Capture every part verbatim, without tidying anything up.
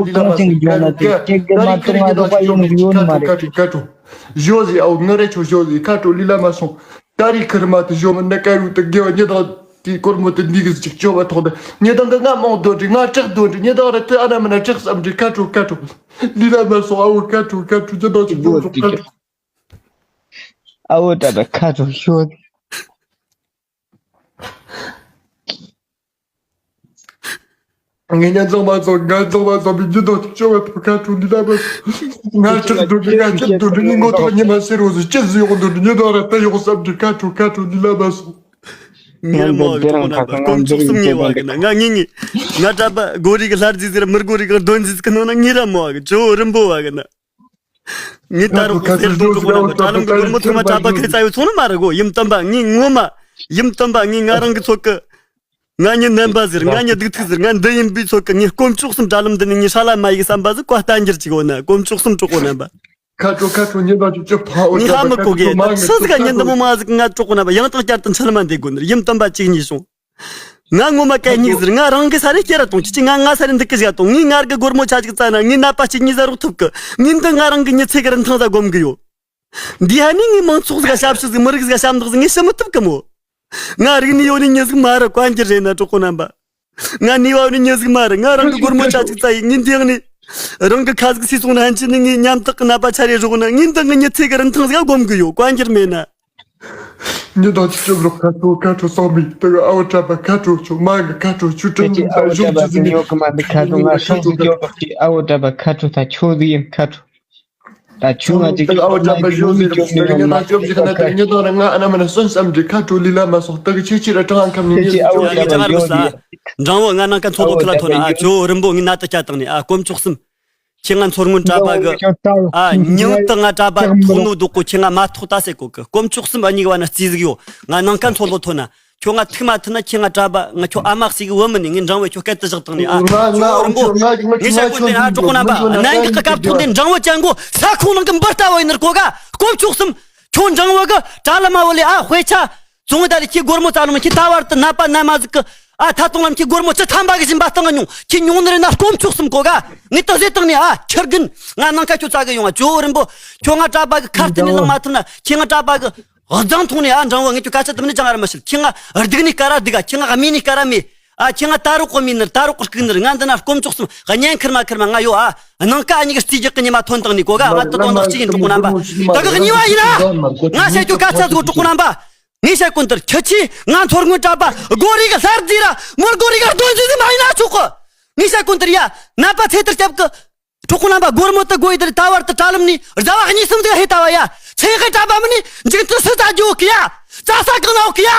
ཁྲོ་ལི་ལ་མ་སོང་། ཁ་ཁྲོ་ཁ་ཁྲོ། ད་རིག་ཁུར་ཉི་ད་ཅིག་ཅོ་མི་ཁ་ཁྲོ་ཁ་ཁྲོ་ཁ་ཁྲོ། ཞོ་ཟི་ཨའོ་ང་རེ་ཆོ་ཞོ་ཟི་ཁ་ཁྲོ་ལི་ལ་མ་སོང་། ད་རིག་ཁུར་མ་ཏི་ཞོ་མི་ན་ཀ་རུ་ཏི་གེ་བ་ཉི་ད་ཏི་སྒོར་མོ་ཏི་འདི་གི་ཅིག་ཅོ་བ་ཐོག་ད་ཉི་ད་གི་ང་མོང་དོ་འདྲི་ང་ཀྲག་དོ་འདྲི་ཉི་ད་ར་ཏི་ཨ་ན་མ་ན་ཀྲག་བསམ་འདྲི་ཁ་ཁྲོ་ཁ་ཁྲོ། ལི་ལ་མ་སོང་ཨའོ་ཁ་ཁྲོ་ཁ་ཁྲོ་ཉི་ད་ཅིག་ཅོ་ཁྲོ་ཁ་ཁྲོ། ཨའོ་ད་ད་ཁ་ཁྲོ་ཞོ། ངས་ཉན་ཚང་མ་ཚོ་ང་ཚང་མ་ཚོ་བི་འཇུ་དོ་ཅོ་བ་ཐོ་ཁ་ཁྲོ་འདི་ལ་མ་སོང་། ང་ཁྲག་འདུག་ང་ཁྲག་འདུག་ངའི་ངོ་ཐོག་ཉི་མ་སེར་བོ་ཟི་ཅི་ཟི་ཡོང་འདུག་ཉི་དོ་ར་ད་ཡོང་བསམ་འདྲི་ཁ་ཁྲོ་ཁ་ཁྲོ་འདི་ལ་མ་སོང་། ངས་ར་མོ་ཨ་གི་ཀྲོག་ནམ་པ་སྐོམ་ཆོག་གསུམ་ངེས་བ་གི་ན་ང་ངེས་ངེས། ང་གྲྭ་པ་སྒོ་རི་གི་ལྷར་རྫི་ཟེར་མི་སྒོ་རི་གི་གདོན་རྫི་ཟེར་གི་ནོ་ན་ངེས་ར་མོ་ཨ་གི་ཇོ་རིན་པོ་བ་གི་ན། ངས་ད་རོགས་ཀྱི་སེར་སྡོང་གྲོགས་རྣམ་པ་དྲ་ལམ་གྱི་སྒོར་མོ་ཐོག་མ་གྲྭ་པ་ཁེ་ཙ་ཡོད་ཚོང་ནི་མ་རེད་གོ། ཡུམ་དམ་པ་ངས་ངོ་མ། ཡུམ་དམ་པ་ངས་ང་རང་གི་ཚོད་ཀི། ང་ཉི་ནན་པ་ཟེར་ང་ཉི་སྡུག་ཐུག་ཟེར་ང་འདི་ཡིན་པའི་ཚོད་ཀི་ངས་དཀོན་མཆོག་གསུམ་དྲ་ལམ་འདི་ནས་ངས་ཧྲ་ལ་མ་ཡིག་བསམ་པ་ཟིག་བཀའ་བསྟན་འགྱུར་ཅིག་འོ་ན་དཀོན་མཆོག་གསུམ་གྲོགས་པོ་རྣམ་པ། ཁ་དྲོ་ཁ་དྲོ་ཉི་ལ་ཅུ་ཅུ་ཕ་འོ་ངས་ཧ་མི་གོ་གི་ད་ཆི་ཟིག་ག་ཉི་འདི་མོ་མ་ཟིག་ང་གྲོགས་པོ་རྣམ་པ་ཡང་དང་བསྐྱར་དུ་འཆི་ལ་མ་འདེད་དགོས་ནི་ཡུམ་དམ་པ་གཅིག་གཉིས་བྱུང་། ང་ངོ་མ་གད་སྙིགས་ཟེར་ང་རང་གི་ས་རེ་སྐྱེ་ར་གཏོང་ཁྱི་ཅི་ང་ང་ས་རེ་འདི་གི་བཞག་གཏོང་ངས་ངར་གི་སྒོར་མོ་ཆ་ཅིག་བཙལ་ན་ངས་ནད་པ་གཅིག་གཉིས་ཟ་རོགས་ཐུབ་གི། ངས་འདི་ང་རང་གི་མྱི་ཚེ་གི་རིན་ཐང་ཟ་སྒོམ་གི་ཡོད། འདི་ཧ་ནི་ངས་མང་ཚོགས་ཟིག་ཞབས་ཞུ་ཟིག་མི་རིགས་ཟིག་ཞབས་འདེགས་ཟིག་ངས་ཞུ་མི་ཐུབ་གི་མོ། ང་རིག་ནི་ཡོད་ནི་མྱི་ཟིག་མ་རེད་བཀའ་འགྱུར་རེད་ན་གྲོགས་པོ་རྣམ་པ། ང་ནུས་པ་ཡོད་ནི་མྱི་ཟིག་མ་རེད། ང་རང་གི་སྒོར་མོ་ཆ་ཅིག་བཙལ་ཡིན་ངས་འདི་ཡང་ནི། རང་གི་ཁ་ཟིག་སུས་སོང་ན་ཧན་ཆི་ནི་ངས་ཉམ་ཐག་གི་ནད་པ་ཆ་རེ་རོགས་ན་ངས་འདི་ངི་མྱི་ཚེ་གི་རིན་ཐང་ཟིག་སྒོམ་གི་ཡོད་བཀའ་འགྱུར་མེད་ན། ཉི་ཟླ་ཆུ་ཆུ་རོགས་ཁ་ཁྲོ་ཁ་ཁྲོ་སོང་མི་དེ་ག་ཨ་བ་གྲྭ་པ་ཁ་ཁྲོ་ཆུ་མ་གི་ཁ་ཁྲོ་ཆུ་ཁྲོ་ཁྱེད་ཀྱི་ཨ་བ་གྲྭ་པ་གི་ཉོ་གི་མ་འདི་ཁ་ཁྲོ་ང་སྲོག་གི་སྐྱོ་བ་གི་ཨ་བ་གྲྭ་པ་ཁ་ཁྲོ་ད་ཆོ་གི་ཡིན་ཁ་ཁྲོ་ད་ཆུ་ང་ཅིག་ཨ་བ་གྲྭ་པ་ཡོ་ཟེར་ཉི་ཟླ་ཉི་ཟླ་ང་ཨ་ན་མ་ན་སོན་བསམ་གི་ཁ་ཁྲོ་ལི་ལ་མ་སོང་ད་གི་ཆེ་ཆེ་ར་གྲང་ཁམ་ཉི་ཉི་ཟི་ཅོ་ལི་ཅང་རུ་ས། འབྲང་བོ་ང་ནང་ཀ་མཚོ་ལོ་ཁི་ལ་ཐོན་ན་ཨ་ཅོ་རིན་པོ་ངི་ན་ཏི་སྐྱ་དང་ནི་ཨ་དཀོན་མཆོག་གསུམ། ཁྱེད་ང་མཚོ་སྔོན་གྲྭ་པ་གི། ཨ་ཉི་འུ་ཏི་ང་གྲྭ་པ་ཐོག་ནོ་དུག་གོ་ཁྱེད་ང་མ་ཐོག་ད་ཟེར་གོ་གི་དཀོན་མཆོག་གསུམ་ཨ་ཉིག་བ་ན་རྩིས་ཟིག་ཡོད། ང་ནང་ཀ་མཚོ་ལོ་ཐོན་ན། ཁྱོད་ང་ཐུག་མ་ཐུག་ན་ཁྱེད་ང་གྲྭ་པ་ང་ཁྱོད་ཨ་མ་ཟིག་གི་བུ་མིན་ནི་ངས་འབྲང་བོ་ཁྱོད་སྐད་དུ་བཞག་དང་ནི་ཨ་ཅོ་རིན་པོ། ངས་བཤད་གོ་དེ་ཨ་གྲོགས་པོ་རྣམ་པ་གནད་འགག་གི་སྐབས་ཐོག་འདི་འབྲང་བོ་ཅན་གོ་ས་ཁོང་ནང་གི་འབུ་ལྟ་བུ་ཡིན་ནི་གོ་ག་དཀོན་མཆོག་གསུམ། ཁྱོད་འབྲང་བོ་གི་གྲྭ་བླ་མ་བོ་ལས་ཨ་དཔེ་ཆ། བཙོང་ད་རེ་ཁྱི་སྒོར་མོ་ཙ་ལོ་མ་ཁྱི་ད་བར་དུ་ནད་པ་ནད་མ་ཟིག་གི་ཨ་ཐ་ཏོང་ལམ་ཁྱི་སྒོར་མོ་བཅུ་ཐམ་པ་གི་བཞིན་པ་བཏང་ང་མྱོང་ཁྱི་མྱོང་ནི་རེད་ན་དཀོན་མཆོག་གསུམ་གོ་ག་ངས་ད་ཟེར་བཏང་ནི་ཨ་ཁྱི་རྒན་ང་ནང་ཁ་ཁྱོད་ཙ་གི་ཡོང་ཨ་ཅོ་རིན་པོ་ཁྱོད་ང་གྲྭ་པ་གི་ཁ་གཏད་ནས་ལངས་མ་ཐུབ་ན་ཁྱི་ང་གྲྭ་པ་གི་གཙང་མཐོང་ནས་ཨ་འབྲང་བོ་ངས་ཁྱོད་སྐད་ཆ་དུ་མི་ནི་ཅང་ཨ་ར་མ་ཤེས་ཁྱི་ང་སྡུག་ནི་ཀ་ར་སྡུག་ག་ཁྱི་ང་རྨས་ནི་ཀ་ར་རྨས། ཨ་ཁྱེད་ང་ད་རུག་གོ་མིན་ནི་ད་རུག་གོ་སྐུག་ནི་ང་འདི་ན་དཀོན་མཆོག་གསུམ་གཉེན་ཁིར་མ་ཁིར་མ་ང་ཡོད་ཨ། ནང་ཀ་ཨ་ཉི་གི་རྩིས་རྒྱག་གི་ཉི་མ་ཐོན་དང་ནི་གོ་ག་ང་ད་དོན་དག་གཅིག་ཡིན་གྲོགས་པོ་རྣམ་པ། ད་གི་གཉིས་པ་ཡིན་ཨ། ང་བཤད་རྒྱུ་ག་ཚ་ཟིག་གྲོགས་པོ་རྣམ་པ། ངས་བཤད་གོ་འདིར་ཁྱི་ཆི་ང་མཚོ་སྔོན་གྲྭ་པ་སྒོ་རི་གི་ལྷར་རྫི་ར་མོར་སྒོ་རི་གི་རྡོ་འཛི་ཟི་མ་ཡིན་ན་ཆོག་གི་ངས་བཤད་གོ་འདིར་ཡ་ནད་པ་ཚེ་ཐར་སྐྱབས་གི་གྲོགས་པོ་རྣམ་པ་སྒོར་མོ་དུ་སྒོ་ཡི་དེར་ད་བར་དུ་གྲྭ་ལམ་ནས་རྫ་བ་གཉིས་གསུམ་ཟིག་ཧེ་ད་བ་ཡ་ཚེ་གི་གྲྭ་པ་མི་ནི་འཇིག་ཏུ་སུ་ཙ་རྒྱུ་གི་ཡ་རྩྭ་ས་གང་ན་འོ་གི་ཡ།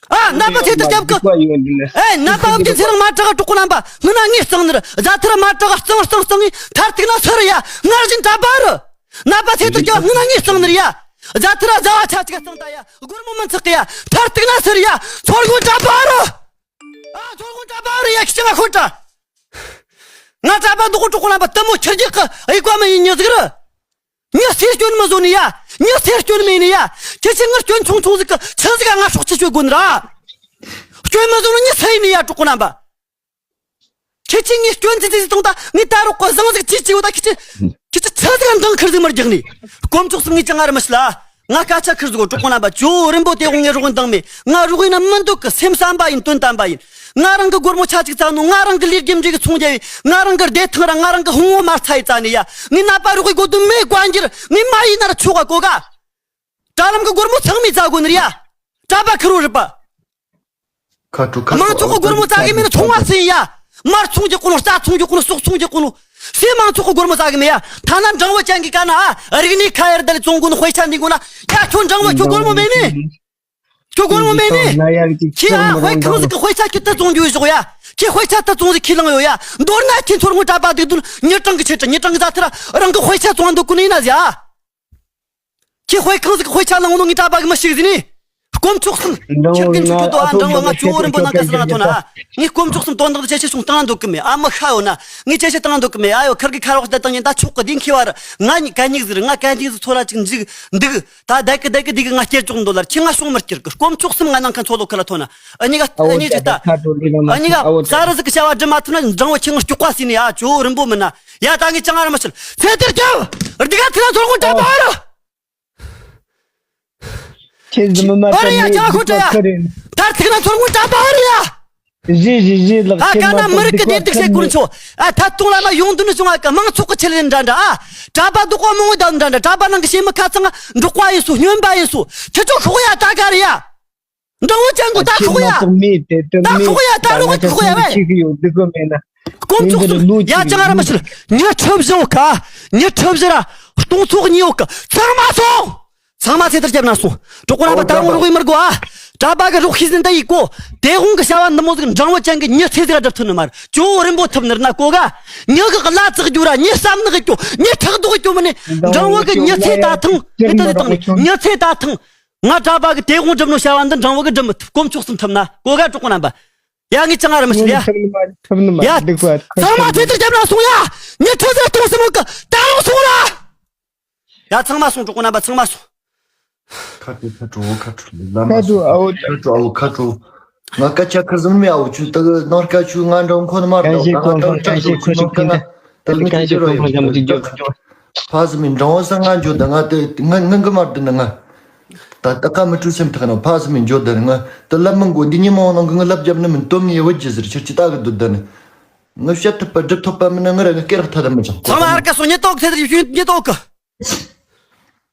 ཨ་ནད་པ་ཚེ་ཐར་སྐྱབས་ཀྱི། ཨེ་ནད་པ་ཨབ་ཀྱི་ཚེ་རིང་མ་དྲག་གྲོགས་པོ་རྣམ་པ་སྔོན་ན་ངས་གཙང་ནི་ར་རྫ་ཐར་མ་དྲག་གཙང་གཙང་གཙང་ངས་ཐར་ཐུག་ན་སུ་རུ་ཡ་སྔར་བཞིན་གྲྭ་པ་རུ། ནད་པ་ཚེ་ཐར་སྐྱབས་སྔོན་ན་ངས་གཙང་ནི་ར་ཡ། རྫ་ཐར་ར་རྫ་བ་ཆ་གཅིག་གཙང་ད་ཡ་སྒོར་མོ་མི་ཚག་གི་ཡ་ཐར་ཐུག་ན་སུ་རུ་ཡ་མཚོ་སྔོན་གྲྭ་པ་རུ། ཨ་མཚོ་སྔོན་གྲྭ་པ་རུ་ཡ་ཁྱི་ང་ཤོད་དྲ། ང་གྲྭ་པ་འདུག་གོ་གྲོགས་པོ་རྣམ་པ་དུ་མོ་ཁྱི་རྒྱག་གི་ཨི་ཀ་མ་ཡིན་ཉི་ཟིག་རུ། མྱི་སེར་སྐྱོན་མི་བཟོ་ནི་ཡ། མྱི་སེར་སྐྱོན་མེད་ནི་ཡ། ཁྱེད་ཆི་ངར་སྐྱོན་ཆུང་ཆུང་ཟིག་གི་ཆི་ཟིག་ག་ང་སྲོག་ཆི་ཆོད་དགོས་ནི་ར། སྐྱོན་མི་བཟོ་ནི་མྱི་སེར་ནི་ཡ་གྲོགས་པོ་རྣམ་པ། ཁྱེད་ཆི་ངས་སྐྱོན་ཙི་ཙི་ཟིག་གཏོང་ད་ངས་ད་རོགས་གོ་བཟང་ཟིག་ཅི་ཅི་ཡོད་ད་ཁྱེད་ཆི། ཁྱེད་ཆི་ཆི་ཟིག་ག་འདང་ཁུར་ཟིག་མར་རྒྱག་ནི། དཀོན་མཆོག་གསུམ་ངས་ཅང་ང་ར་མི་ཤི་ལ། ང་སྐད་ཆ་ཁུར་ཟིག་གོ་གྲོགས་པོ་རྣམ་པ་ཇོ་རིན་པོ་དེ་དགོང་ངས་རོགས་འདང་མེད་ང་རོགས་ཡིན་ན་མི་འདུག་གི་སེམས་བསམ་པ་ཡིན་དོན་དམ་པ་ཡིན། ང་རང་གི་སྒོར་མོ་ཆ་གཅིག་བཙལ་ནོ་ང་རང་གི་ལས་རྒྱུ་འབྲས་གི་ཚོང་རྒྱག་ཡིན། ང་རང་གི་བདེ་ཐང་ར་ང་རང་གི་ཕུང་བོ་མ་རྩ་ཡི་རྩ་ནས་ཡ། ངས་ནད་པ་རོགས་གི་དགོས་དོན་མེད་བཀའ་འགྱུར་ངས་མ་ཡིན་ན་ར་ཆོག་ག་གོ་ག། དྲ་ལམ་གི་སྒོར་མོ་ཚང་མས་རྩ་དགོས་ནི་ར་ཡ། གྲྭ་པ་ཁུར་བོ་རི་པ། ཁ་ཁྲོ་ཁ་ཁྲོ་མང་ཚོགས་གི་སྒོར་མོ་རྩ་གི་མེད་ན་ཚོང་བ་སུ་ཡིན་ཡ། མར་ཚོང་རྒྱག་གོ་ནོ་རྩྭ་ཚོང་རྒྱག་གོ་ནོ་ཟོག་ཚོང་རྒྱག་གོ་ནོ། སུས་མང་ཚོགས་གི་སྒོར་མོ་རྩ་གི་མེད་ཡ། ཐ་ན་འབྲང་བོ་ཅན་གི་ཀ་ན་ཨ་རིག་གནས་ཁ་ཡར་ད་ལས་བཙོང་གོ་ནོ་དཔེ་ཆ་འདི་གོ་ན་ཡ་ཁྱོད་འབྲང་བོ་ཁྱོད་སྒོར་མོ་མེད་ནི། ཁྱོད་སྒོར་མོ་མེད་ནི། ཁྱེད་ཨ་དཔེ་ཁང་ཟིག་གི་དཔེ་ཆ་ཁྱེད་ད་བཙོང་རྒྱུ་ཡོད་ཞོག་ཡ། ཁྱེད་དཔེ་ཆ་ད་བཙོང་ཟིག་ཁས་བླངས་ཡོད་ཡ། མདོར་ན་ཁྱེད་མཚོ་སྔོན་གྲྭ་པ་སྡིག་དོན་ཉི་གྲངས་གི་ཆེད་དུ་ཉི་གྲངས་གི་རྫ་ཐར་རང་གི་དཔེ་ཆ་བཙོང་འདུག་གོ་ནི་ཡིན་ན་ཟེ་ཨ། ཁྱེད་དཔེ་ཁང་ཟིག་གི་དཔེ་ཆ་བླངས་ནོ་ངའི་གྲྭ་པ་གི་མི་ཞིག་ཟིན་ནི། དཀོན་མཆོག་གསུམ། འདང་ཁྱེད་ཀྱིས་བའི་ཆུ་ཁྱོད་ང་དོ་ཨ་ཨ་འདང་བ། ང་ཅོ་བོ་རིན་པོ་ནང་ཁ་སང་ང་ཐོན་ན་ཨ། ངས་དཀོན་མཆོག་གསུམ་དོན་དག་ཅེ་ཆེ་ཆུང་བཏང་འདུག་གི་མེད། ཨ་མི་ཤ་ཡོད་ན། ངས་ཅེ་ཆེ་བཏང་འདུག་གི་མེད། ཨ་ཡོ་ཁར་གི་ཁ་རོག་ད་བཏང་ཉིན་ད་ཆོག་གི་དེ་མཁས་བ་ར། ང་གད་སྙིགས་ཟིག་ར། ང་གད་སྙིགས་ཟིག་ཚོ་ར་ཅིག་འཇིག་འདུག་ད་བསྡད་གི་བསྡད་གི་དེ་གི་ང་སྐྱེལ་ཆོག་འདོད་ལར་ཁྱེད་ང་ཤོང་མི་སྐྱེལ་གི། དཀོན་མཆོག་གསུམ་ང་ནང་ཁ་མཚོ་ལོ་ཁ་ལ་ཐོན་ན། ཨ་ནི་ག་ཨ་ནི་ཅི་ད། ཨ་ནི་ག་ས་རི་ཟིག་གི་བྱ་བ་འགྲུབ་མ་ཐུབ་ན་འབྲང་བོ་ཁྱེད་ང་སྐྱོག་པ་ཟིན་ནི་ཨ། ཅོ་བོ་རིན་པོ་མིན་ན། ཡ་ད་ངས་ཅང་ཨ་ར་མ་ཤེས། ཚེ་ཐར་རྒྱབ། འདི་ག་ཐུག་ན་ཚོར་ངོ་འདྲ་པ་ཨ་ར། ཁྱེད་ཀྱི་མི་མ་ཨ་རེ་ཡ། ཅང་ཁོ་ཏྲ་ཡ། ཐར་ཐུག་ན་ཚོར་ངོ་འདྲ་པ་ཨ་རེ་ཡ། ཞི་ཞི་ཞི་ལགས། ཨ་ཁྱེད་ཀ་ན་མི་རིགས་ཀྱི་བདེ་སྡུག་བཤད་དགོས་ཆོག་ཨ་ཐ་དུང་ལ་མ་ཡོང་དུ་ནི་བྱུང་ཨ་ཀ་མང་ཚོགས་ཀྱི་ཆེད་ལས་འདྲ་འདྲ་ཨ། གྲྭ་པ་རྡོག་པ་མང་བོ་དང་འདྲ་འདྲ། གྲྭ་པ་ནང་གི་བྱེས་མི་ཁ་ཚང་འབྲོག་པ་ཡིན་སོ། སྨྱོན་པ་ཡིན་སོ། ཁྱེད་ཚོ་ཤོག་ཡ་ད་ག་རེ་ཡ། འབྲང་བོ་ཅན་གོ་ད་ཁོག་ཡ། ད་ཁོག་ཡ། ད་རོགས་ཁོག་ཡ་བས། དཀོན་མཆོག་གསུམ། ཡ་ཅང་ཨ་ར་མ་ཤེས། ཉི་ཁྲི་བཞི་ཡོད་ཀ་ཉི་ཁྲི་བཞི་ར་སྟོང་ཚོགས་གཉིས་ཡོད་ཀ་ཚང་མ་སོང་། ཚང་མ་ཚེ་ཐར་རྒྱབ་ན་སོང་། གྲོགས་པོ་རྣམ་པ། ད་རུང་རོགས་ཡིན་མི་དགོས་ཨ། གྲྭ་པ་གི་རོགས་ཤེས་ཟིན་ད་ཡིག་གོ། དེ་དགོང་གི་བྱ་བ་འདི་མོ་ཟིག་འབྲང་བོ་ཅན་གི་ཉི་ཚེ་ཟིག་སྒྲུབ་ཐུབ་ནི་མ་རེད། ཅོ་བོ་རིན་པོ་ཐུབ་ནི་རེད་ན་གོ་ག་ཉི་གི་གླ་བཙག་རྒྱུ་ར། ཉི་བསམ་ནི་གི་སྐྱོ། ཉི་ཁྲག་རྡོག་གི་སྐྱོ་མི་ནི། འབྲང་བོ་གི་ཉི་ཚེ་ད་ཐང་། ཨེ་ད་དེ་དང་ནི་ཉི་ཚེ་ད་ཐང་། ང་གྲྭ་པ་གི་དེ་དགོང་སྒྲུབ་ནོ་བྱ་བ་འདི་འབྲང་བོ་གི་སྒྲུབ་མི་ཐུབ། དཀོན་མཆོག་གསུམ་ཐུབ་ན་གོ་ག་གྲོགས་པོ་རྣམ་པ། ཡ་ངས་ཅང་ཨ་ར་མི་ཤེས་ལ་ཡ། ཐུབ་ནི་མ་རེད། ཐུབ་ནི་མ་ཡ། རེད། འདུག་པ་ཚང་མ་ཚེ་ཐར་རྒྱབ་ན་སོང་ཡ། ཉི་ཁྲི་ཟིག་སྟོང་སེ་མོ་གི་ད་རུང་སོང་ར། ཡ་ཚང་མ་སོང་། གྲོགས་པོ་རྣམ་པ་ཚང་མ་སོང་། ཁ་ཁྲོ་ཁ་ཁྲོ་ཁ་ཁྲོ་ལ་མ་ཁ་ཁྲོ་སོང་། ཨ་བོ་ཁ་ཁྲོ་ཨ་བོ་ཁ་ཁྲོ། ང་སྐད་ཆ་ཁར་ཟིན་མེད། ཨ་བོ་ཁྱོད་ད་གི་ནང་སྐད་ཆུ་ང་འདྲ་ཁོ་ན་མ་རེད། ང་ད་ཁྲ་ཁྲོ་ཁྱོད་ནང་སྐད་ང་ད་གི་ཁྱོད་རོ་ཡོད། ཕ་ཟི་མིན་འབྲང་བོ་ས་ང་འཇོ་ད་ང་དེ་ང་ང་གི་མ་རེད་ན་ང་། ད་ད་ཀ་མི་ཀྲུ་སེམས་ཐག་ན་ཕ་སི་མི་འཇོ་དར་ང་ད་ལབ་མི་མགོ་འདི་ཉི་མ་ནང་གི་ང་ལབ་རྒྱབ་ནི་མིན་དོ་མི་ཡེ་བ་ཇི་ཟེར་ཆར་ཅི་ད་གི་འདུག་ད་ནི་ང་བཤད་ཐུབ་པ་སྒྲུབ་ཐུབ་པ་མིན་ན་ང་ར་གི་སྐེ་རག་ཐ་ད་མི་ཅང་། ཚང་མ་ཧར་ཀ་སོང་། ཉེ་ཏོག་ཚེ་ད་ཡུ་ཉེ་ཏོག་གི་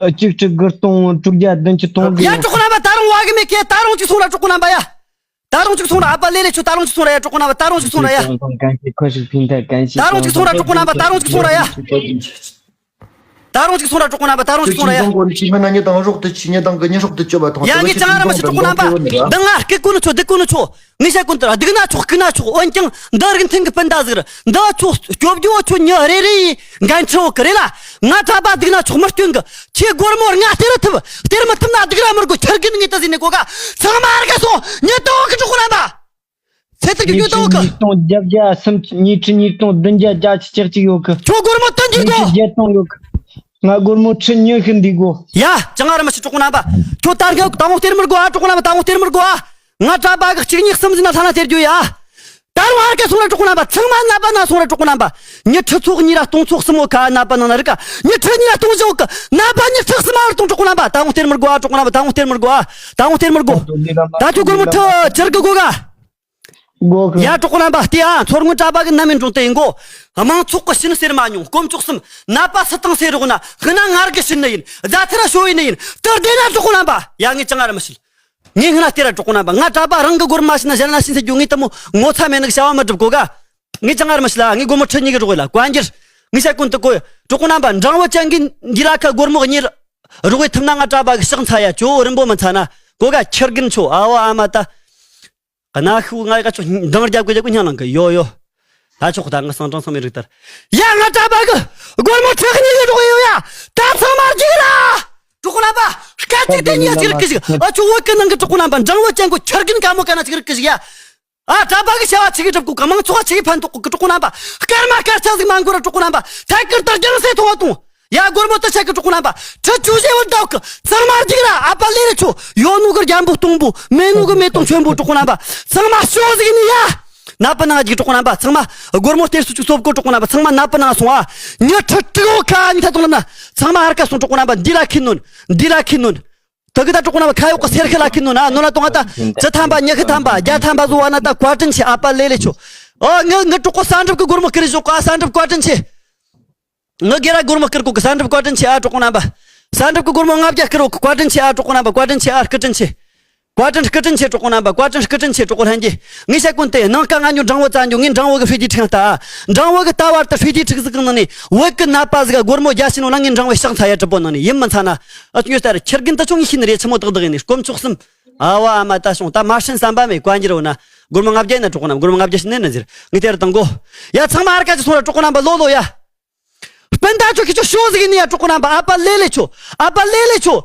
གཅིག་གཅིག་དགུ་སྟོང་དྲུག་བརྒྱ་བདུན་ཅུ་སྟོང་གི་ཡ་གྲོགས་རྣམ་པ། ད་རུང་བ་གི་མེད་ཀེ། ད་རུང་གཅིག་སོང་ར་གྲོགས་རྣམ་པ་ཡ། ད་རུང་གཅིག་སོང་ར། ཨ་པ་ལེ་ལེ་ཆུ་ད་རུང་གཅིག་སོང་ར་ཡ། གྲོགས་རྣམ་པ་ད་རུང་གཅིག་སོང་ར་ཡ། ད་རུང་གཅིག་སོང་ར་གྲོགས་རྣམ་པ། ད་རུང་གཅིག་སོང་ར་ཡ། ད་རུང་གཅིག་སོང་ར་གྲོགས་པོ་རྣམ་པ། ད་རུང་གཅིག་སོང་ར་ཡ། ཡ་ངས་ཅང་ར་མ་ཤེས་གྲོགས་པོ་རྣམ་པ། འདི་ང་སྐད་གོ་ནི་ཆོ་འདི་གོ་ནི་ཆོ། ངས་བཤད་གོ་ནི་ད་སྡུག་ན་ཆོག་སྐུ་ན་ཆོག་འོན་ཀྱང་འདི་རིགས་ནི་ཆོག་མིན་ན་ཡིན་ནི་ཆོག་འདི་རིགས་ནི་ཆོག་འདི་རིགས་ནི་ཆོག་འོན་ཀྱང་འདི་རིགས་མཐུན་གི་སྤུན་ཟླ་ཟིག་རེད། འདི་ཆོག་སྐྱོབ་རྒྱུ་ཆོ་ཉི་རེ་རེ་ཡི་འགན་འཁྲི་འོག་གི་རེད་ལ། ང་གྲྭ་པ་སྡུག་ན་ཆོག་མི་སྐྱོན་གི། ཁྱེད་སྒོར་མོ་ལྔ་སྟེར་ཐུབ་སྟེར་མི་ཐུབ་ན་སྡུག་ར་མི་དགོ། ཁྱེར་གི་ནི་ངས་ད་ཟིན་ནི་གོ་ག་ཚང་མ་ཧར་ག་སོང་། ཉེ་ཏོག་གི་གྲོགས་པོ་རྣམ་པ། ཚེ་ཐར་གྱི་ཉེ་ཏོག་གི་ཉིས་སྟོང་བརྒྱད་བརྒྱ་སུམ་ཉིས་ཁྲི་ཉིས་སྟོང་བདུན་བརྒྱ་བརྒྱད་ཅུ་གྱ་གཅིག་ཡོད་གི་ཁྱོད་སྒོར་མོ་བཏོན་གྱི་ཉིས་ཁྲི་གོ་བརྒྱད་སྟོང་ཡོད་གི་ང་སྒོར་མོ་ཁྲི་ཉི་ཤུ་འདི་གོ་ཡ་ཅང་ཨ་ར་མ་ཤེས་གྲོགས་པོ་རྣམ་པ། ཁྱོད་ད་རྒྱ་ད་ངོ་སྟེར་མི་དགོ་ཨ། གྲོགས་པོ་རྣམ་པ་ད་ངོ་སྟེར་མི་དགོ་ཨ། ང་གྲྭ་པ་གི་གཅིག་གཉིས་གསུམ་ཟིན་ན་ཐ་ན་སྟེར་རྒྱུ་ཡ། ད་རུང་ཧར་ག་སོང་ར་གྲོགས་པོ་རྣམ་པ། ཚང་མ་ནད་པ་ན་སོང་ར་གྲོགས་པོ་རྣམ་པ། ཉི་ཁྲི་ཚོགས་གཉིས་ར་སྟོང་ཚོགས་གསུམ་འོ་ཁ་ནད་པ་ན་ན་རི་ཀ་ཉི་ཁྲི་གཉིས་ར་སྟོང་བཞི་འོ་ཀ་ནད་པ་ཉི་ཁྲི་གསུམ་ཨ་ར་སྟོང་གྲོགས་པོ་རྣམ་པ། ད་ངོ་སྟེར་མི་དགོ་ཨ། གྲོགས་པོ་རྣམ་པ་ད་ངོ་སྟེར་མི་དགོ་ཨ། ད་ངོ་སྟེར་མི་དགོ་ད་ཁྱོད་སྒོར་མོ་ཁྲི་ཁྱེར་གི་གོ་ག་གོ་གི་ཡ་གྲོགས་པོ་རྣམ་པ་ལྟོས་ཨ། མཚོ་སྔོན་གྲྭ་པ་གི་ནམ་ཡིན་འགྲོ་དེ་ཡིན་གོ། དམངས་ཚོགས་གི་ཕྱི་ནི་ཟེར་མ་མྱོང་། དཀོན་མཆོག་གསུམ། ནད་པ་སུ་དང་སེ་རོགས་ན་ཧི་ན་ངར་གི་ཕྱི་ནི་ཡིན། རྫ་ཐེ་ར་ཤོ་ཡིན་ནི་ཡིན། དུར་དེ་ན་གྲོགས་པོ་རྣམ་པ། ཡ་ངས་ཅང་ཨ་ར་མ་ཤེས། ངས་སྔ་ན་སྟེར་ར་གྲོགས་པོ་རྣམ་པ། ང་གྲྭ་པ་རང་གི་སྒོར་མ་ཤི་ན་གཞན་ལ་ཤི་ཟེར་རྒྱུ་ངས་དེ་མོ་ངོ་ཚ་མེད་ནི་གི་བྱ་བ་མི་སྒྲུབ་གོ་ག་ངས་ཅང་ཨ་ར་མ་ཤེས་ལ། ངས་སྒོར་མོ་ཁྲི་གཉིས་གི་རོགས་ཡོད་ལ་བཀའ་འགྱུར། ངས་བཤད་ཀུན་ཏུ་གོ། གྲོགས་པོ་རྣམ་པ་འབྲང་བོ་ཅན་གི་འདི་ལ་ཁ་སྒོར་མོ་གཉིས་རོགས་ཡོད་ཐུབ་ན་ང་གྲྭ་པ་གི་ཕྱག་འཚལ་ཡ། ཅོ་བོ་རིན་པོ་མི་འཚལ་ན་གོ་ག་ཁྱེར་གིན་ཆོ་ཨ་བོ་ཨ་མ་ད། གནའ་ཤུལ་ང་ག་ཆོ་འདང་རྒྱབ་གི་རྒྱབ་གི་སྙིང་ནང་གི་ཡོ་ཡོ། ད་ཆོག་ད་ང་སང་ཀྲང་ཚང་མའི་རིགས་ལྟར། ཡ་ང་གྲྭ་པ་གི་སྒོར་མོ་ཁྲི་གཉིས་གི་རོགས་ཡོད་ཡ། ད་ཚང་མ་རྒྱུགས་ར། གྲོགས་པོ་རྣམ་པ། སྐད་ཅིག་དེ་ཉིད་ཅིག་རིག་གི་ཞིག་ཨ་ཆོ་བོད་གི་ནང་གི་གྲོགས་པོ་རྣམ་པ། འབྲང་བོ་ཅན་གོ་ཁྱེར་གིན་ག་མོ་ག་ན་ཅིག་རིག་གི་ཞིག་ཡ། ཨ་གྲྭ་པ་གི་བྱ་བ་ཆི་གི་སྒྲུབ་གོ་ག་མང་ཚོགས་ཆི་གི་ཕན་ཐོགས་གི་གྲོགས་པོ་རྣམ་པ། སྐར་མ་སྐར་ཆ་ཟིག་མ་འགོར་ར་གྲོགས་པོ་རྣམ་པ། ཐད་ཀར་དུ་རྒྱང་སེ་ཐོང་བ་ཐོང་། ཡ་སྒོར་མོ་དུ་ཆད་གི་གྲོགས་པོ་རྣམ་པ། ཁྲི་བཅུ་བཞི་བར་འདའ་གི་ཚང་མ་རྒྱུགས་ར། ཨ་པ་ལེ་ལེ་ཆོ་ཡོ་ནུ་གི་རྒྱན་པོ་སྟོང་པོ་མེ་ནུ་གི་མེ་ཏོང་ཆོན་པོ་གྲོགས་པོ་རྣམ་པ། ཚང་མ་ཤོ་ཟིག་ནི་ཡ། ནད་པ་ནང་རྒྱུགས་གྲོགས་པོ་རྣམ་པ། ཚང་མ་སྒོར་མོ་སྟེར་སུ་ཅིག་སོབ་གོ་གྲོགས་པོ་རྣམ་པ། ཚང་མ་ནད་པ་ནང་སོང་ཨ། ཉི་ཁྲི་དྲུག་འོ་ཁ་ནི་ཐ་དོང་ལ་ན་ཚང་མ་ཧར་ཀ་སོང་གྲོགས་པོ་རྣམ་པ། འདི་ལ་ཁི་ནོན། འདི་ལ་ཁི་ནོན། ད་གི་ད་གྲོགས་པོ་རྣམ་པ་ཁ་ཡོག་གི་སེར་ཁི་ལ་ཁི་ནོན་ན་ནོ་ལ་གཏོང་ང་ད་བཅུ་ཐམ་པ་ཉི་ཤུ་ཐམ་པ་བརྒྱ་ཐམ་པ་བཟོ་བ་ན་ད་བཀའ་དྲིན་ཆེ། ཨ་པ་ལེ་ལེ་ཆོ། ཨོ་ངི་ངི་གྲོགས་པོ་ས་འགྲུབ་གི་སྒོར་མོ་བསྐུར་བཞག་ག་ས་འགྲུབ་བཀའ་དྲིན་ཆེ། ངི་སྒེར་ར་སྒོར་མོ་བསྐུར་གོ་གི་ས་འགྲུབ་བཀའ་དྲིན་ཆེ། ཨ་གྲོགས་པོ་རྣམ་པ། ས་འགྲུབ་གི་སྒོར་མོ་ལྔ་བརྒྱ་བསྐུར་གོ་གི་བཀའ་དྲིན་ཆེ། ཨ་གྲོགས་པོ་རྣམ་པ་བཀའ་དྲིན་ཆེ། ཨ་བཀའ་དྲིན་ཆེ། བཀའ་དྲིན་བཀའ་དྲིན་ཆེ་གྲོགས་པོ་རྣམ་པ། བཀའ་དྲིན་བཀའ་དྲིན་ཆེ་གྲོགས་པོ་ལྷན་རྒྱས། ངས་བཤད་ཀུན་ཏེ་ནང་ཀ་ང་ཉོ་འབྲང་བོ་རྩ་འཇོག་ངས་འབྲང་བོ་གི་ཧྥི་ཏི་ཁྲིག་ད། འབྲང་བོ་གི་ད་བར་དུ་ཧྥི་ཏི་ཁྲིག་ཟིག་གི་ནང་ནས་བོད་གི་ནད་པ་ཟིག་ག་སྒོར་མོ་བརྒྱ་ཤི་ནོ་ལ་ངས་འབྲང་བོ་ཕྱག་འཚལ་ཡ་གྲུབ་པོ་ནང་ནས་ཡིན་མི་ཚ་ན། ཨ་ཅུ་ཉོ་ལྟར་ཁྱེར་གིན་ད་ཆུང་ངས་ཤི་ནི་རེད། ཆི་མོ་ཏག་ཏག་ཡིན་ནི་དཀོན་མཆོག་གསུམ། ཨ་བ་ཨ་མ་ད་སོང་ད་མ་ཧྲན་བསམ་པ་མེད་བཀའ་འགྱུར་འོ་ན། སྒོར་མོ་ལྔ་བརྒྱ་ཡིན་ན་གྲོགས་པོ་རྣམ་སྒོར་མོ་ལྔ་བརྒྱ་ཤི་ནི་ན་ཟེར། ངས་དེར་དང་གོ། ཡ་ཚང་མ་ཧར་ཀ་ཅིག་སོང་ར་གྲོགས་པོ་རྣམ་པ་ལོ་ལོ་ཡ། སྤུན་ཟླ་ཆོ་ཁྱེད་ཆོ་ཤོ་ཟིག་ཡིན་ནི་ཡ་གྲོགས་པོ་རྣམ་པ། ཨ་པ་ལེ་ལེ་ཆོ། ཨ་པ་ལེ་ལེ་ཆོ།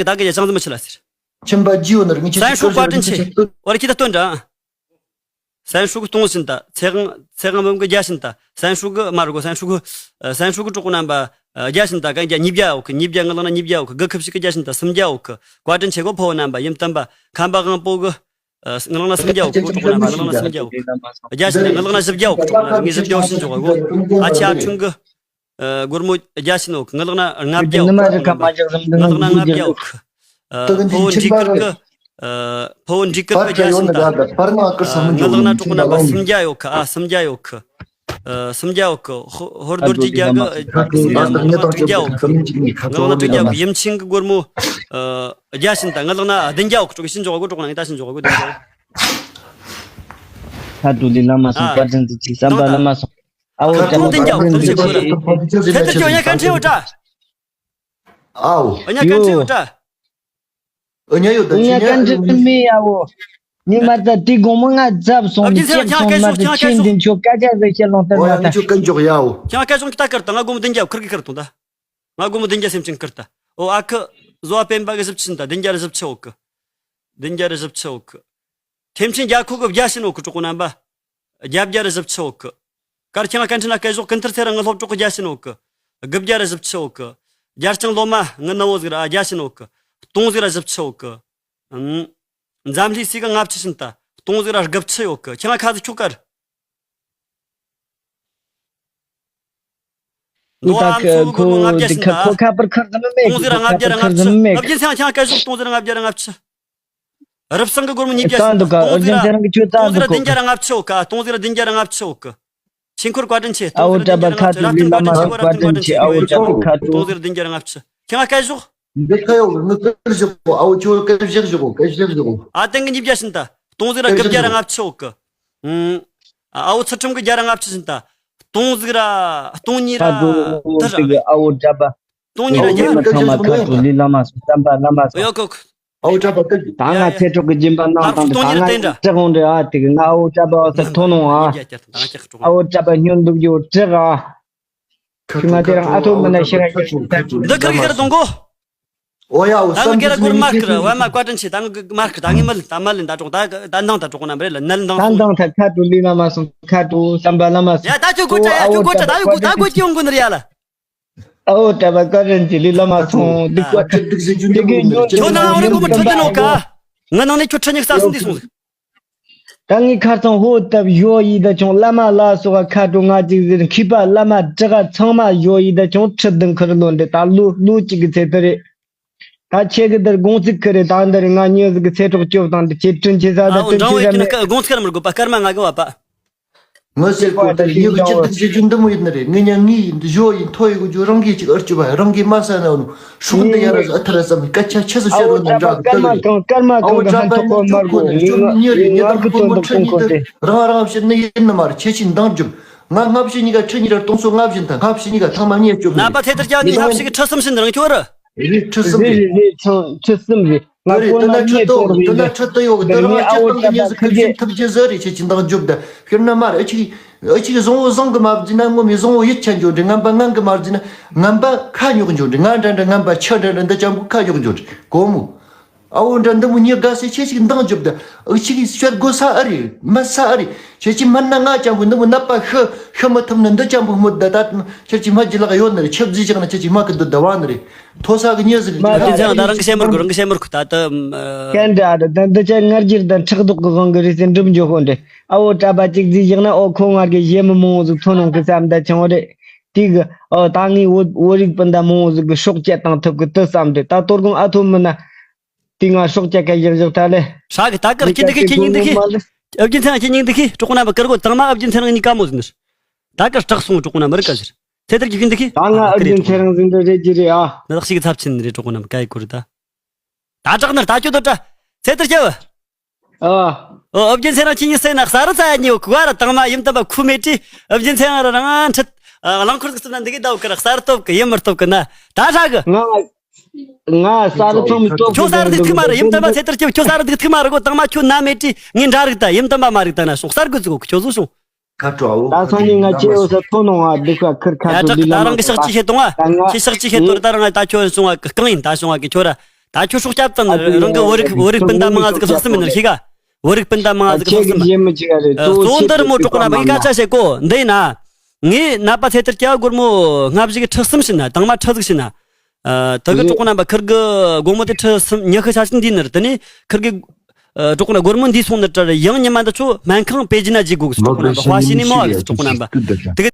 གི་ད་གི་ཡ་ཅང་ཙམ་མི་ཆི་ལ་ཟེར། ཁྱིམ་པ་ཇི་ཡོད་ནར་ངི་ཆི་སན་ཧྲུག་བཀའ་དྲིན་ཆེ། བར་ཁྱི་ད་སྟོན་དྲ། སན་ཧྲུག་གི་སྟོང་བཞིན་ད་ཚེ་དབང་ཚེ་དབང་འབུམ་གི་རྒྱ་བཞིན་ད་སན་ཧྲུག་གི་མ་རུ་གོ་སན་ཧྲུག་གི་སན་ཧྲུག་གི་གྲོགས་པོ་རྣམ་པ་རྒྱ་བཞིན་ད་གན་རྒྱ་ཉིས་བརྒྱ་ཡོད་གི། ཉིས་བརྒྱ་ངི་ལག་ན་ཉིས་བརྒྱ་ཡོད་གི། གི་ཁི་བཞི་གི་རྒྱ་བཞིན་ད་སུམ་བརྒྱ་ཡོད་གི། བཀའ་དྲིན་ཆེ་གོ་ཕོ་བོ་རྣམ་པ། ཡུམ་དམ་པ་ཁམས་པ་དབང་པོ་གི་ངི་ལག་ན་སུམ་བརྒྱ་ཡོད་གི། གྲོགས་པོ་རྣམ་པ་ངི་ལག་ན་སུམ་བརྒྱ་ཡོད་གི། རྒྱ་བཞིན་ད་ངི་ལག་ན་བཞི་བརྒྱ་ཡོད་གི། གྲོགས་པོ་རྣམ་པ་ངི་བཞི་བརྒྱ་བྱིན་ཆོག་གོ། ཨ་ཆེ་ཨ་ཆུང་གི་སྒོར་མོ་རྒྱ་བྱིན་ཡོད་གི། ངི་ལག་ན་ལྔ་བརྒྱ་ཡོད་གི། གྲོགས་པོ་རྣམ་པ་ངི་ལག་ན་ལྔ་བརྒྱ་ཡོད་གི། ཕོ་བོ་འབྲི་གུར་གི་ཕོ་བོ་འབྲི་གུར་གི་རྒྱ་བྱིན་ད། ངི་ལག་ན་གྲོགས་པོ་རྣམ་པ་སུམ་བརྒྱ་ཡོད་གི། ཨ་སུམ་བརྒྱ་ཡོད་གི། སུམ་བརྒྱ་ཡོད་གི། ཧོར་རྡོ་རྗེ་རྒྱལ་གི་སུམ་བརྒྱ་ཡོད་གི། ངི་ལག་ན་དྲུག་བརྒྱ་ཡོད་གི། ངི་ལག་ན་དྲུག་བརྒྱ་ཡོད་གི། ཡུམ་ཆེན་གི་སྒོར་མོ་རྒྱ་བྱིན་ད། ངི་ལག་ན་བདུན་བརྒྱ་ཡོད་གི། གྲོགས་པོ་བྱིན་ཆོག་གོ། གྲོགས་པོ་རྣམ་ངི་ད་བྱིན་ཆོག་གོ། བདུན་བརྒྱ་ཡོད་གི། ཁ་ཏུ་ལི་ལ་མ་སོང་། བཀའ་དྲིན་དུ་ཅིག་བསམ་པ་ལ་མ་སོང་། ཨ་འོ་ཁ་ཏུ་བདུན་བརྒྱ་ཡོད་གི། ཁྱེད་ཚོ་ཡོད་ཡ་གན་ཁྲེ་ཡོད་དྲ། ཨའོ། ཨ་ཉ་གན་ཁྲེ་ཡོད་དྲ། ཨ་ཉ་ཡོད་ད། ཨ་ཉ་གན་ཁྲེ་མི་ཡ་འོ། ཉི་མ་ད་དེ་དགོང་མོ་ང་ཛབ་སོང་། ཨ་ཅི་ཟེར། ཁྱེད་ཁ་ཤོག་ཁྱེད་ཁ་ཤོག་ཁྱེད་ཁ་ཤོག་འདི་ཆོ་ཀ་ཀ་ཟེར་ཁྱེད་ལོང་ད་ཨོ་ཡ་ང་ད་ཆོ་ཀན་ཅོག་ཡའོ། ཁྱེད་ཁ་ཤོག་ད་ཀར་ད་ང་དགོང་མོ་བདུན་བརྒྱ་ཁུར་གི་ཁུར་ཐོང་ད། ང་དགོང་མོ་བདུན་བརྒྱ་སེམས་ཅན་ཁུར་ད། ཨོ་ཨ་ཁུ་བཟོ་བ་སྤེན་པ་གི་ཞིབ་ཆིན་ད་བདུན་བརྒྱ་རེ་ཞིབ་ཆི་ཡོད་གི། བདུན་བརྒྱ་རེ་ཞིབ་ཆི་ཡོད་གི། ཐེམ་ཆེན་རྒྱལ་ཁོ་གི་བརྒྱ་བྱིན་ཡོད་གི་གྲོགས་པོ་རྣམ་པ། བརྒྱད་བརྒྱ་ར་བཞི་བཅུ་ཡོད་གི། དཀར་ཁྱིམ་སྐད་འཕྲིན་ལ་སྐད་ཞོག་ཀུན་ཐར་ཚེ་རིང་ངི་སློབ་གྲོགས་གི་བརྒྱ་བྱིན་ཡོད་གི། དགུ་བརྒྱ་ར་བཞི་བཅུ་ཡོད་གི། རྒྱལ་ལྕང་ལོ་མ་ངི་ནུ་བོ་ཟིག་ར་བརྒྱ་བྱིན་ཡོད་གི། སྟོང་ཟིག་ར་བཞི་བཅུ་ཡོད་གི། ཨང་། འཛམ་གླིང་སི་གི་ལྔ་བཅུ་བྱིན་ད། སྟོང་ཟིག་ར་དགུ་བཅུ་ཡོད་གི། ཁྱེད་ང་ཁ་ཟིག་ཁྱོད་དཀར། ནོ་ཨ་མཚོ་གི་སྒོར་མོ་ལྔ་བརྒྱ་བྱིན་ད། ཁོ་ཁ་པར་ཁར་ཙམ་མེད། སྟོང་ཟིག་ར་ལྔ་བརྒྱ་ར་ལྔ་བཅུ། ཨ་བརྒྱུད་ཚེ་ཁྱེད་ང་སྐད་ཞོག་སྟོང་ཟིག་ར་ལྔ་བརྒྱ་ར་ལྔ་བཅུ། རུབ་སང་གི་སྒོར་མོ་ཉིས་བརྒྱ་ཟིན་ད། སྟོང་ཟིག་ར་སྟོང་ཟིག་ར་བདུན་བརྒྱ་ར་ལྔ་བཅུ་ཡོད་ཀ། སྟོང་ཟིག་ར་བདུན་བརྒྱ་ར་ལྔ་བཅུ་ཡོད་ཀ། ཆེ་འཁོར་བཀའ་དྲིན་ཆེ། སྟོང་ཟིག་ར་བདུན་བརྒྱ་ར་ལྔ་བཅུ། རབ་བརྟན་བཀའ་དྲིན་ཆེ། ཨ་བོ་གྲྭ་པ་ཁ་ཐུག་ལི་བླ་མ་ཚོ་བཀའ་དྲིན་ཆེ། ཨ་བོ་གྲྭ་པ་ཁ་ཐུག། སྟོང་ཟིག་ར་བདུན་བརྒྱ་ར་ལྔ་བཅུ། ཁྱེད་ང་སྐད་ཞོག་འདི་ཁ་ཡོག་ངི་སྐད་ཞོག་ཨ་བོ་ཁྱོད་སྐད་བཞག་ཞོག་སྐད་བཞག་ཞོག་ཨ་བརྟན་གི་ཉིས་བརྒྱ་ཟིན་ད། སྟོང་ཟིག་ར་དགུ་བརྒྱ་ར་ལྔ་བཅུ་ཡོད་ཀི། ཨ་བོ་ཚུལ་ཁྲིམས་གི་བརྒྱ་ར་ལྔ་བཅུ་ཟིན་ད། སྟོང་ཟིག་ར་སྟོང་གཉིས་ར་ཁ་ཐུག་དེ་གི་ཨ་བོ་གྲྭ་པ། སྟོང་གཉིས་ར་བརྒྱ། ཨ་བོ་ཚང་མ་ཁ་ཐུག་ལི་བླ་མ་སོང་བསམ་པ་བླ་མ་སོང་། ཡོ་ཁོ་ཁོ། ཨ་བོ་གྲྭ་པ་སྐད་ད་ང་ཡ་ཡ། ཚེ་སྲོག་གི་སྦྱིན་པ་གནང་སྟངས་དེ་ད་ང་སྤྲེག་འོང་འདྲི་ཨ། དེ་གི་ང་ཨ་བོ་གྲྭ་པ་བ་ས་ཐོ་ནོང་ཨ། ཨ་བོ་གྲྭ་པ་སྙོན་འདུག་ཡོ་སྤྲེག་ཨ། ཁྱོད་ང་དེ་རང་ཨ་ཐོ་མི་ན་ཤེས་ར་ཡོད་ད། འདི་ཁིར་གི་ཁིར་གཏོང་གོ། ཨོ་ཡ་ཨོ་ད་ང་སྐད་ར་སྒོར་མ་ཁིར་བ་མ་བཀའ་དྲིན་ཆེ། ད་ང་མ་ཁིར་ད་ངས་མི་ལ་ད་མ་ལ་ད་གྲོགས་ད་ད་འདང་ད་གྲོགས་ན་མ་རེད་ལ་ནལ་འདང་ད་སོང་། འདང་ད་ཁ་ཏུ་ལི་ལ་མ་སོང་ཁ་ཏུ་བསམ་པ་ལ་མ་སོང་། ཡ་ད་ཁྱོད་གོ་ཆ་ཡ་ཁྱོད་གོ་ཆ་ད་ཡོད་གོ་ད་གོ་ཅི་ཡོང་གོ་ནི་ར་ཡ་ལ། ཨོ་གྲྭ་པ་བཀའ་དྲིན་ཆེ་ལི་ལ་མ་སོང་འདི་ཀ་ཁྱོད་འདུག་ཟེར་རྒྱུ་འདི་གི་ཉོན་ཁྱོད་ནང་ལ་ངོ་མི་ཁྲིད་དུ་ནོ་ཀ། ང་ནང་ནས་ཁྱོད་ཁྲིད་ཉག་ས་སུ་འདི་སོང་ཟིག་ད་ངའི་ཁ་ཚང་ཧོ་བཏབ་ཡོ་ཡི་ད་ཆུང་བླ་མ་ལ་སོགས་ཁ་དྲོ་ང་ཅིག་ཟེར་མཁས་པ་བླ་མ་དྲི་ག་ཚང་མ་ཡོ་ཡི་ད་ཆུང་ཁྲི་བདུན་ཁུར་ལོ་འདི་ད་ལོ་ལོ་གཅིག་གི་ཚེ་ཏི་རེད། ད་ཁྱེད་ཀྱི་འདིར་དགོངས་ཚིག་ཁུར་རེད། ད་འདི་རེད་ང་མྱི་ཟིག་གི་ཚེ་སྲོག་སྐྱོབ་དང་འདི་ཁྱེད་དྲིན་ཆེ་ས་ད་ཨ་འོ་དྲིན་འདྲ་ཆེ་བོ་ས་ཡིན་མེད། ན་དགོངས་ཚིག་ཁུར་མི་དགོས་པ་སྐར་མ་ང་གི་བ་པ། ངོ་ཟེར་གོ་ད་ཡིད་ཀྱི་ཅི་ཐུག་ཞེ་རྒྱུ་འདི་མོ་ཡིན་ནི་རེད། ངི་ཉ་ངི་ཡིན་འདི་ཞོ་ཡིན་ཐོ་ཡི་གོ་རྒྱུ་རང་གིས་ཅིག་ཨར་ཅུ་བ་རང་གིས་མ་ས་ན་ནོ་ཧྲུག་འདི་ཡ་ར་ཟ་ཨ་ཐ་ར་ཟ་མི་སྐད་ཆ་ཆེ་སུ་ཨ་ཤོད་བོ་རོ་ན་འདྲ་གྲྭ་པ་གི་སྐར་མ་ལྟ་གང་སྐར་མ་ཨ་བོ་གང་གྲྭ་གི་པ་ཧན་ཐོག་གོ་མར་གོ་ངི་ཉོ་རི་ངི་ངར་གི་དང་པོ་དོན་མོ་དུ་ཁྲི་ཁོང་ཉི་ཁོ་དེ་དེ་རང་རང་བཤད་ནི་ཡིན་ནི་མ་རེད། ཁྱེད་ཀྱིས་འདང་རྒྱུ་ང་སྔ་བཤད་ཉི་ག་ཁྲི་ཉི་ར་སྟོང་སོ་ལྔ་བཞིན་དང་སྔ་བཤད་ཉི་ག་ཐང་མ་ཉེ་སྐྱོབ་ན་པ་ཚེ་ཐར་ཀྱང་ངི་སྔ་བཤད་ཀྱི་ཁྲི་གསུམ་ཟིན་རང་ཁྱོད་ར། རེད་ཁྲི་གསུམ་རེད། རེད་རེད་ཚང་ཁྲི་གསུམ་རེད། ང་རེད་གོ་ན་དེ་ན་ཁྲི་མྱེས་གཏོང་གཏོང་རེད། དེ་ན་ཁྲི་དུ་ཡོད་གི་དེ་རང་ང་ཅག་ཨོ་གི་ཅག་མྱེས་ཟིག་ཁ་ཁ་ཤས་ཐུབ་རྒྱུ་ཟིག་རེད། ཁྱེད་ཀྱི་འདང་རྒྱོབ་ད་ཕྱིར་ན་མ་རེད། ཨ་ཅིག་ཨ་ཅིག་བཟང་བོ་བཟང་གི་མ་བརྫི་ན་ངོ་མི་བཟང་བོ་ཡིད་ཆད་འཇོག་འདྲི། ངན་པ་ངན་གི་མ་བརྫི་ན་ངན་པ་ཁ་ཉོག་འཇོག་འདྲི། ང་འདྲ་འདྲ་ངན་པ་ཁྱི་འདྲ་འདྲ་འདི་ཅང་པོ་ཁ་ཉོག་འཇོག་འདྲི་གོ་མོ། ཨ་བོ་འདྲ་འདི་མོ་མྱི་དགའ་སེ་ཁྱེད་ཅིག་འདང་རྒྱོབ་ད་ཨ་ཅིག་ཤོད་དགོས་ས་ཨ་རེད་མ་ས་ཨ་རེད། ཁྱེད་ཀྱི་སྨན་ན་ང་ཅང་པོ་འདི་མོ་ནད་པ་ཤི་ཤི་མི་ཐུབ་ནི་འདི་ཅང་པོ་སྨོད་ད་ད་ཁྱེད་ཀྱི་སྨན་གྱི་ལག་ཡོད་ནི་རེད། ཁྱེད་བརྫིས་བཞག་ན་ཁྱེད་ཀྱི་སྨན་གི་འདི་ད་བ་ནི་རེད། མཐོ་ས་གི་མྱི་ཟིག་མ་ཨ་དེ་ཚང་ད་རང་གི་བཤད་མི་དགོས། རང་གི་བཤད་མི་དགོས་ད་ལྟ་ཨ། གན་འདྲ་ཨ་ད་འདི་ཅན་ངར་གྱིར་དང་ཁྲག་དོག་གི་དབང་གི་རེད་ཟེར་འགྲུབ་འཇོག་ཧོ་འདྲེ། ཨ་བོ་གྲྭ་པ་གཅིག་རྫིས་བཞག་ན་ཨོ་ཁོ་ངར་གི་ཞེ་མི་མང་བོ་ཟིག་ཐོན་ནང་གི་བསམ་ད་ཆང་རེད། དེ་གི་ཨོ་ད་ངའི་བོད་བོད་རིགས་སྤུན་ཟླ་མང་བོ་ཟིག་གི་སྲོག་བཅད་བཏང་ཐུབ་གི་དུ་བསམ་འདྲེ། ད་དོ་དགོང་ཨ་ཐོ་མི་ན། དེ་ང་སྲོག་བཅད་ཁ་བཞག་བཞག་ད་ལེ། ཧྲ་གི་ད་གར་ཁྱི་འདི་ཁི་ཁྱི་སྙིང་འདི་ཁི། ཨབ་རྒྱུན་ཚེ་རིང་ཁྱི་སྙིང་འདི་ཁི་གྲོགས་པོ་རྣམ་པ་ཀར་གོ་དང་མ་ཨབ་རྒྱུན་ཚེ་རིང་གཉིས་ཀ་མོ་ཟིན་ནི། ད་གར་སྐྲག་སོང་གྲོགས་པོ་རྣམ་པ་རི་ཀ་ཟེར། ཚེ་ཐར་གྱི་ཁྱི་འདི་ཁི། ད་ང་ཨབ་རྒྱུན་ཚེ་རིང་ཟིན་འདི་རེད་ཀྱི་རེད་ཨ། ནི་ལག་ཤི་གི་ཚབ་ཆེན་རེད་གྲོགས་པོ་རྣམ་པ་ཀ་ཡི་གོ་རེད་ད། ད་དྲག་ནི་ད་ཁྱོད་དོ་དྲ། ཚེ་ཐར་སྐྱབས། ཨ། ཨོ་ཨབ་རྒྱུན་ཚེ་རིང་ཁྱི་གཉིས་སེ་ན་གསར་རུ་ཚ་ཡ་ཉིའུ་གུ་བ་ར་དང་མ་ཡིམ་དམ་པ་ཁུ་མེ་ཏྲི། ཨབ་རྒྱུན་ཚེ་རིང་ར་རང་ཁྲིད། ཨ་རླངས་འཁོར་ཟིག་སུ་ན་འདི་གི་ཟླ་བོ་ཀི་ར་གསར་སྟོབས་གི་ཡིམ་མི་སྟོབས་གི་ན། ད་ཧྲ་གི། ང་ང་གསར་ཚང་མི་སྟོབས་ཁྱོད་གསར་འདུག་ཐུག་མ་རེད། ཡིན་དམ་པ་ཚེ་ཐར་སྐྱབས་ཁྱོད་གསར་འདུག་ཐུག་མ་རེད་གོ། དང་མ་ཁྱོད་ན་མེད་དྲི་ངས་འདྲ་རིག་ད་ཡིན་དམ་པ་མ་རིག་ད་ན་སོང་གསར་དགོས་ཚུགས་གོ་ཁྱོད་བཟོ་སོང་། ཁ་དྲོ་ཨོ་ད་སང་ཉིན་ང་ཁྱེད་འོ་ས་ཐོ་ནོ་ང་འདུག་ག་ཁིར་ཁ་ཡ་དྲག་ད་རང་གི་ཤག་ཅི་ཤེས་གཏོང་ཨ། ཁྱེད་ཤག་ཅི་ཤེས་གཏོང་ད་རང་ད་ཁྱོད་སོང་ཨ་གང་ཡིན་ད་སོང་ཨ་གི་ཁྱོད་ར་ད་ཁྱོད་སྲོག་སྐྱབས་ཙམ་རང་གི་བོད་རིགས་བོད་རིགས་སྤུན་ཟླ་མང་ང་ཟིག་ལྷག་སུ་མིན་ནར་ཤེས་ག་བོད་རིགས་སྤུན་ཟླ་མང་ང་ཟིག་ལྷག་སུ་མིན། གཙོ་བོ་འདིར་མོ་གྲོགས་པོ་རྣམ་པ་ངས་སྐད་ཆ་བཤད་གོ་འདི་ཡིན་ན། ངས་ནད་པ་ཚེ་ཐར་སྐྱབས་སྒོར་མོ་ལྔ་བཞི་གི་ཁྲི་གསུམ་བྱིན་ན་དང་མ་ཁྲི་ཟིག་བྱིན་ན། ཨ། ད་གི་གྲོགས་པོ་རྣམ་པ་ཁིར་གི་སྒོར་མོ་དེ་ཁྲི་གསུམ་ཉི་ཤུ་ཆ་ཞིག་འདི་ནར་དེ་ནས་ཁིར་གི་ཨ། གྲོགས་པོ་ན་སྒོར་མོ་འདི་སོང་ནི་དྲ་ཡང་ཉི་མ་འདི་ཚོ་སྨན་ཁང་པེ་ཅིན་ན་འཇུག་དགོས་གི་གྲོགས་པོ་རྣམ་པ་དཔའ་ཤི་ནི་མོ་ཨ་གི་གྲོགས་པོ་རྣམ་པ་དེ་གི